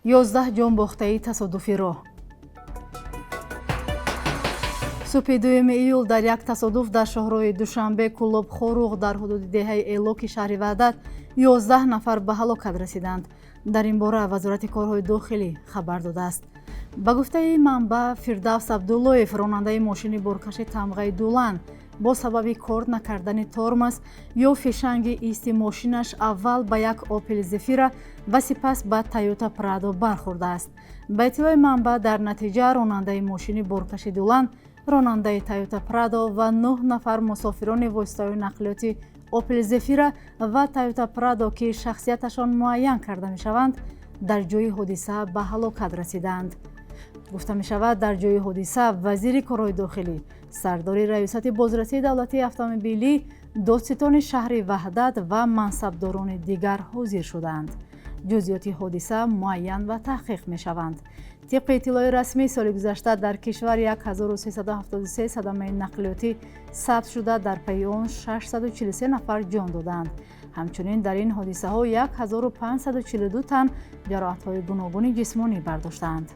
11 ҷонбохтаи тасодуфи роҳ. Субҳи 2 июл дар як тасодуф дар шоҳроҳи Душанбе Кӯлоб Хоруғ дар ҳудуди деҳаи Элоки шаҳри Ваҳдат 11 нафар ба ҳалокат расиданд. Дар ин бора Вазорати корҳои дохилӣ хабар додааст. Ба гуфтаи манбаъ, Фирдавс Абдуллоев, ронандаи мошини боркаши тамғаи Дулан, бо сабаби кор накардани тормоз ё фишанги исти мошинаш аввал ба як Опел Зефира ва сипас ба Тойота Прадо бархӯрдааст. Ба иттилои манбаъ, дар натиҷа ронандаи мошини боркаши Дулан, ронандаи Тойота Прадо ва 9 нафар мусофирони воситаҳои нақлиёти Опел Зефира ва Тойота Прадо, ки шахсияташон муайян карда мешаванд, дар ҷои ҳодиса ба ҳалокат расидаанд. Гуфта мешавад, дар ҷои ҳодиса вазири корҳои дохилӣ, сардори Раёсати бозрасии давлатии автомобилӣ, додситони шаҳри Ваҳдат ва мансабдорони дигар ҳозир шудаанд. Ҷузъиёти ҳодиса муайян ва таҳқиқ мешаванд. Тибқи иттилои расмӣ, соли гузашта дар кишвар 1373 садамаи нақлиётӣ сабт шуда, дар пайи он 643 нафар ҷон додаанд. Ҳамчунин дар ин ҳодисаҳо 1542 тан ҷароҳатҳои гуногуни ҷисмонӣ бардоштаанд.